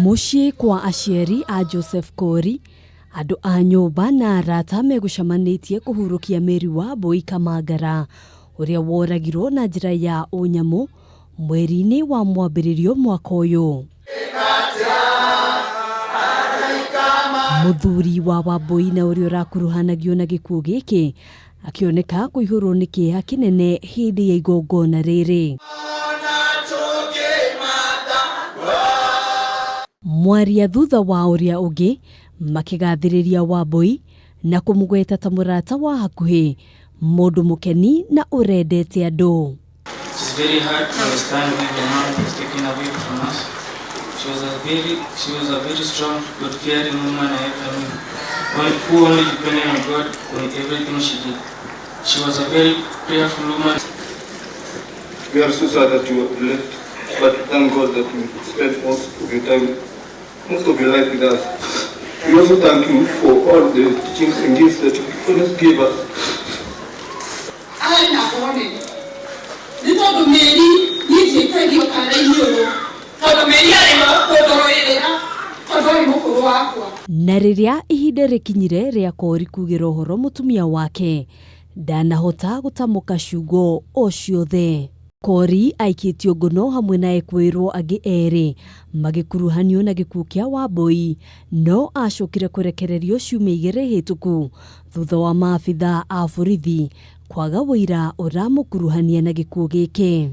Mũciĩ kwa aciari a Joseph Kori, andũ a nyũmba na arata megũcemanĩtie kũhurũkia Mary Wambui Kamangara ũrĩa woragirwo na njĩra ya ũnyamũ mweri-inĩ wa mwambĩrĩrio mwaka ũyũ. Mũthuri wa Wambui na ũrĩa ũrakuruhanagio na gĩkuũ gĩkĩ akĩoneka kũihũrwo nĩ kĩeha kĩnene hĩndĩ ya igongona rĩrĩ. Mwaria thutha wa ũrĩa ũngĩ makĩgathĩrĩria Wambui na kũmũgweta ta mũrata wa hakuhĩ, mũndũ mũkeni na ũrendete andũ. It's very hard to understand when the mom was taken away from us. She was a very strong, God-fearing woman I ever knew, who only depended on God on everything she did. She was a very prayerful woman. We are so sad that you have left, but thank God that you spent most of your time, most of your life with us. We also thank you for all the teachings and gifts that you always gave us. Arĩ na ngoro nene nĩ tondũ Mary niĩ njĩtagio kara-inĩ ũyũ tondũ Mary arĩ ho kũndũrũĩrĩra tondũ arĩ mũkũrũ wakwa. Na rĩrĩa ihinda rĩkinyire rĩa Kori kugĩra ũhoro mũtumia wake, ndanahota gũtamũka ciugo o ciothe. Kori aikĩtio ngono hamwe na ekwĩrwo angĩ erĩ magĩkuruhanio na gĩkuũ kĩa Wambui, no acokire kũrekererio ciumia 2 hĩtũku thutha wa maabitha a borithi kwaga ũira ũramũkuruhania na gĩkuũ gĩkĩ.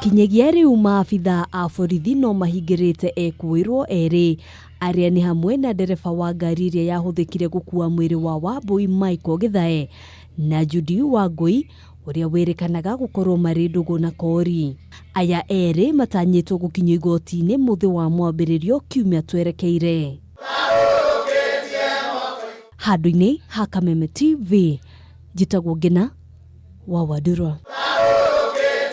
Kinyagia rĩu maabitha a borithi no mahingĩrĩte ekwĩrwo erĩ arĩa nĩ hamwe na ndereba wa ngari ĩrĩa yahũthĩkire gũkua mwĩrĩ wa Wambui Michael Githae na Judy Wangui ũrĩa wĩrĩkanaga gũkorwo marĩ ndũgũ na Kori. Aya erĩ matanyĩtwo gũkinyio igoti-inĩ mũthĩ wa mwambĩrĩrio kiumia twerekeire. Handũ-inĩ ha Kameme TV, njĩtagwo Ngina wa Wandũrwa.